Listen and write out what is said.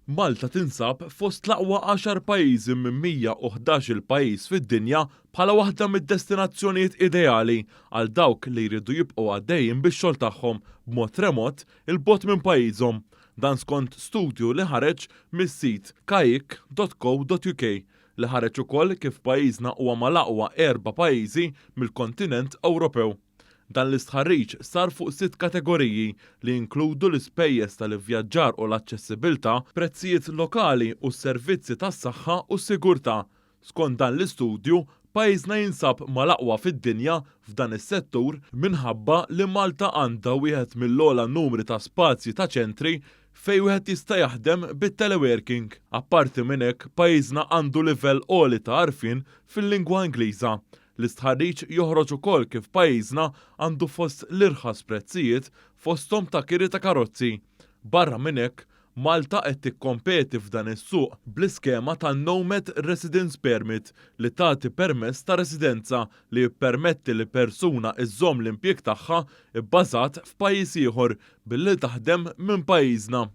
Malta tinsab fost l-aqwa għaxar pajjiżi minn 111-il pajjiż fid-dinja bħala waħda mid-destinazzjonijiet ideali għal dawk li jridu jibqgħu għaddejjin bix-xogħol tagħhom b'mod remot 'il bogħod minn pajjiżhom. Dan skont studju li ħareġ mis-sit kaik.co.uk li ħareġ ukoll kif pajjiżna huwa mal-aqwa erba' pajjiżi mill-kontinent Ewropew. Dan l-istħarriġ sar fuq sitt kategoriji li jinkludu l-ispejjeż tal-ivvjaġġar u l-aċċessibilità, prezzijiet lokali u s-servizzi tas-saħħa u s-sigurtà. Skont dan l-istudju, pajjiżna jinsab mal-aqwa fid-dinja f'dan is-settur minħabba li Malta għandha wieħed mill-ogħla numri ta' spazji ta' ċentri fejn wieħed jista' jaħdem bit-teleworking. Apparti minn hekk, pajjiżna għandu livell għoli ta' għarfien fil-lingwa Ingliża. L-istħarriġ joħroġ ukoll kif pajjiżna għandu fost l-irħas prezzijiet fosthom ta' kiri ta' karozzi. Barra minn hekk, Malta qed tikkompeti f'dan is-suq bl-iskema ta' Nomad Residence Permit li tagħti permess ta' residenza li jippermetti li persuna iżżomm l-impjieg tagħha bbażat f'pajjiż ieħor billi taħdem minn pajjiżna.